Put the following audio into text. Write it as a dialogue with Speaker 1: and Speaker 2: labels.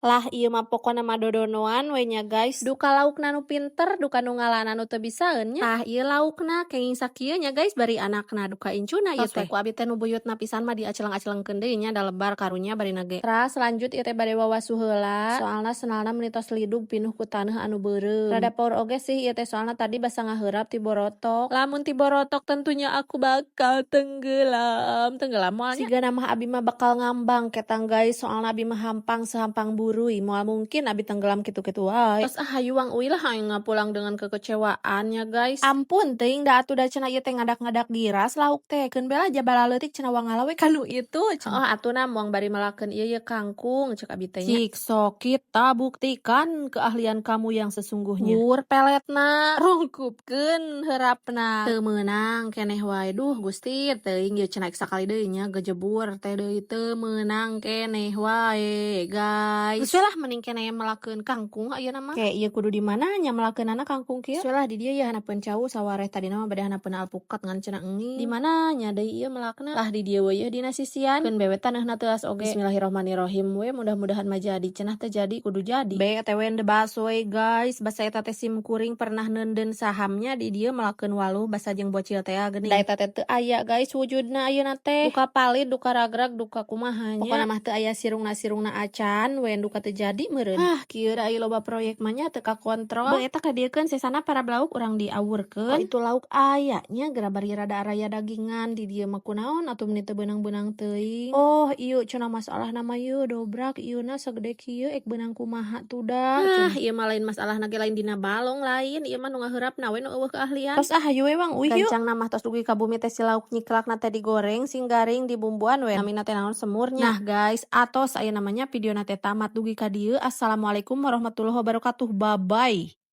Speaker 1: Lah, ieu mah pokona mah dodonoan we nya, guys. Duka laukna nu pinter, duka nu ngalana nu teu bisaeun nya. Tah, ieu laukna kenging sakieu nya, guys, bari anakna duka incuna ieu teh. Ku abi teh nu buyutna pisan mah diaceleng-acelengkeun deui nya, da lebar karunya barina ge. Teras lanjut ieu teh bade wawasuh heula, soalna sendalna meuni tos lidug pinuh ku taneuh anu beureum. Rada power oge sih ieu teh, soalna tadi basa ngaheurap ti borotok. Lamun ti borotok tentunya aku bakal tenggelam. Tenggelam moal nya? Sigana mah abi mah bakal ngambang ketang, guys, soalna abi mah hampang sehampang buruy, moal mungkin abi tenggelam kitu-kitu wae. Tos ah, hayu wang uih lah, aing pulang dengan kekecewaan ya, guys. Ampun teuing da atuh, da cenah ieu teh ngadak-ngadak giras lauk teh. Keun bae lah jaba laleutik cenah, wang ngala we kanu itu cenah. Oh atuh na moal bari melakeun ieu ye kangkung, cek abi teh nya. Cik sok kita buktikan keahlian kamu yang sesungguhnya. Wur peletna, rungkupkeun heurapna. Teu meunang keneh wae, duh Gusti teuing ieu cenah sakali deui nya gejebur teh deui teu meunang keneh wae, guys. Geus we lah, mending keneh melakeun kangkung ayeuna mah. Kayak ieu kudu di mana nya melakeunana kangkung kieu? Geus we lah, di dieu ya handapeun cau sawareh, tadina mah bade handapeun alpukat ngan cenah enging. Di mana nya deui ieu melakna? Lah, di dieu we yeuh dina sisian. Keun bae we taneuhna teuas oge. Bismillahirrahmanirrahim we, mudah-mudahan mah jadi cenah, teh jadi kudu jadi. BTW the busway, guys, basa eta teh sim kuring pernah neundeun sahamnya di dieu melakeun waluh basa jeung bocil teh geuning. Da eta teh teu aya, guys, wujudna ayeuna teh. Duka palid, duka ragrag, duka kumaha nya. Pokona mah teu aya sirungna-sirungna acan we, duka teu jadi meureun. Ah, kieu da ieu loba proyek mah nya teu kakontrol. Beuh, eta kadieukeun sesana para lauk urang diawurkeun. Oh, itu lauk aya nya geura bari rada araya dagingan di dieu mah, kunaon atuh meuni teu beunang-beunang teuing. Oh, ieu cenah masalahna mah ieu dobrak ieuna sagede kieu ek beunang kumaha tuh dah. Ah, ieu mah lain masalahna ge, lain dina balong lain, ieu mah nu ngaheurapna we nu euweuh keahlian. Tos ah, hayu we wang uih yuk. Gancangna mah tos dugi ka bumi teh si lauk nyiklakna teh digoreng sing garing, dibumbuan we. Namina teh naon, semurnya. Nah guys, atos ayeuna mah nya, videona teh tamat dugi ka dieu. Assalamualaikum warahmatullahi wabarakatuh. Bye bye.